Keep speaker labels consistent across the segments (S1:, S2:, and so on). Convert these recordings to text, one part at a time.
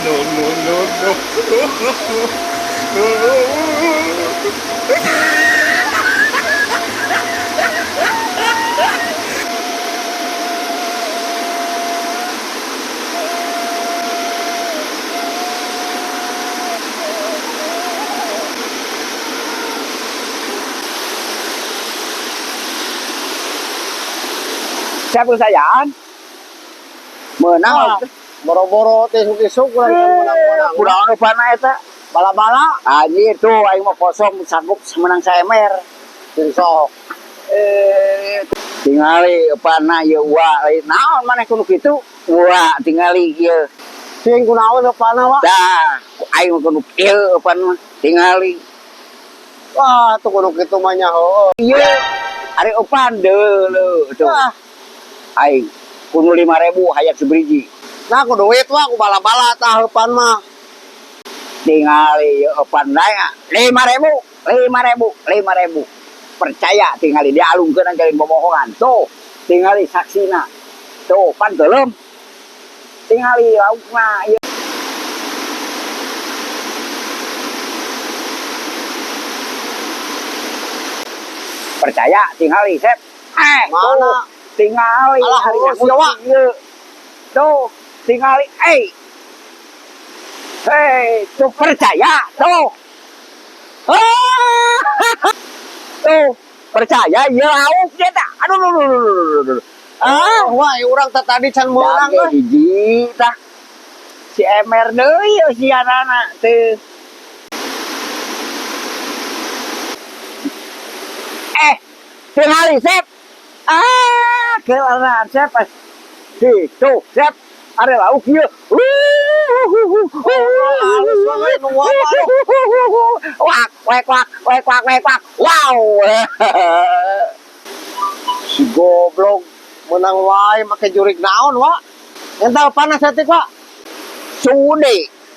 S1: No, no, no, no.
S2: Siapa sayaan? Menang.
S3: Ah, boro-boro teh isuk-isuk urang menang-menang.
S2: Kurang rupana eta.
S3: Bala-bala
S2: Anjir tuh aing mah kosong sanggup menang saemer.
S3: sing sok.
S2: Eh, tingali eupana ieu wa lain naon maneh kudu kitu? Wa tingali ieu.
S3: Sing kunaon eupana, Wak?
S2: Tah, aing mah kudu kieu eupan mah tingali.
S3: Wah, tuh kudu kitu mah nya heueuh.
S2: Ieu ari eupan deuleu tuh.
S3: Wah,
S2: Aing kudu 5.000 hayang sebriji.
S3: nah ku duit wah ku bala-bala tah eupan mah.
S2: Tingali ieu eupan daya 5.000, 5.000, 5.000. Percaya tingali dialungkeun jalin bobohongan. Tuh, tingali saksina. Tuh, pan teuleum. Tingali laukna ieu. Percaya tingali sep. Eh,
S3: Mana?
S2: tuh, tingali
S3: Alah,
S2: hari
S3: heueuh sia, Wak.
S2: ieu. Tuh, tingali eh. Hei, tuh percaya tuh. Ah, tuh, percaya ieu lauk dia tah. Aduh, aduh, aduh, aduh, aduh, aduh.
S3: Ah, wah, urang teh tadi can meunang
S2: Dage
S3: euy.
S2: hiji tah. Si emer deui ieu si anana teu. Eh, tingali sep. Ah, kelaraan sep. Tuh, tuh, sep. Ada lauk ieu.
S3: Halus banget nu wak, aduh.
S2: Wak, wek, wak, wek, wak, wek, wak. Wow.
S3: Si goblok menang wae make jurig naon, Wak? Entah panas saeutik, Wak.
S2: Sude.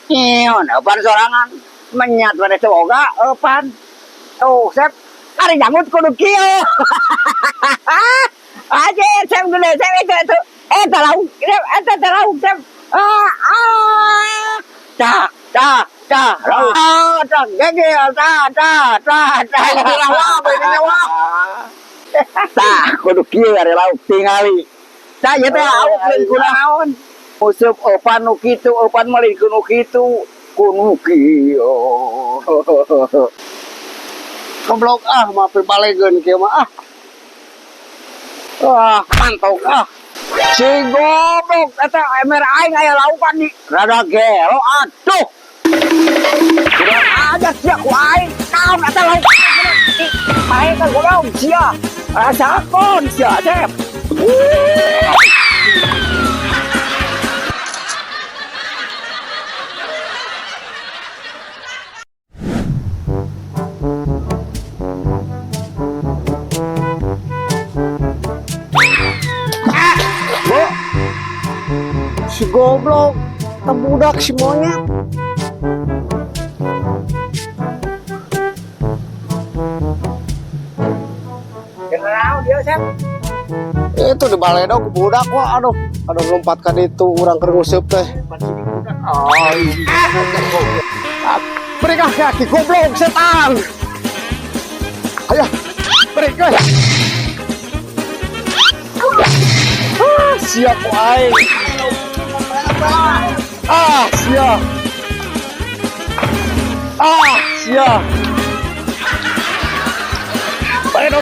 S2: Nyeon, eupan sorangan. Menyat pada boga eupan. Tuh, sep. Ari janggut kudu kieu. Aja, sep gede, sep itu itu. Eh, lauk, sep, eta teh lauk, sep. Ah, ah. Tah, tah, tah, lauk. Ah, tah, gegel, tah, tah, tah, tah.
S3: Lah, Wak, bae Wak.
S2: Tah, kudu kieu ari lauk tingali. Tah, ieu teh lauk lain kunaon. Useup eupan nu kitu, eupan mah lain kudu kitu. Kudu kieu.
S3: Goblok ah, mah pibalegeun kieu mah ah. Wah, pantok ah.
S2: Si goblok eta emer aing aya laukan di rada gelo atuh. Kurang ajar sia ku aing. Naon eta laukan? Pae kan goblok sia. Rasakon sia, Cep.
S3: Bu. Si goblok, teh budak si monyet.
S2: Kenal dia, Cep.
S3: Itu di baledog ku budak wah aduh. Aduh lompat ka ditu urang keur nguseup teh.
S2: Oh, iya.
S3: Beri kaki goblok setan. Ayo, beri euy. Ah, siap ku aing. Ah, siap. Ah, siap.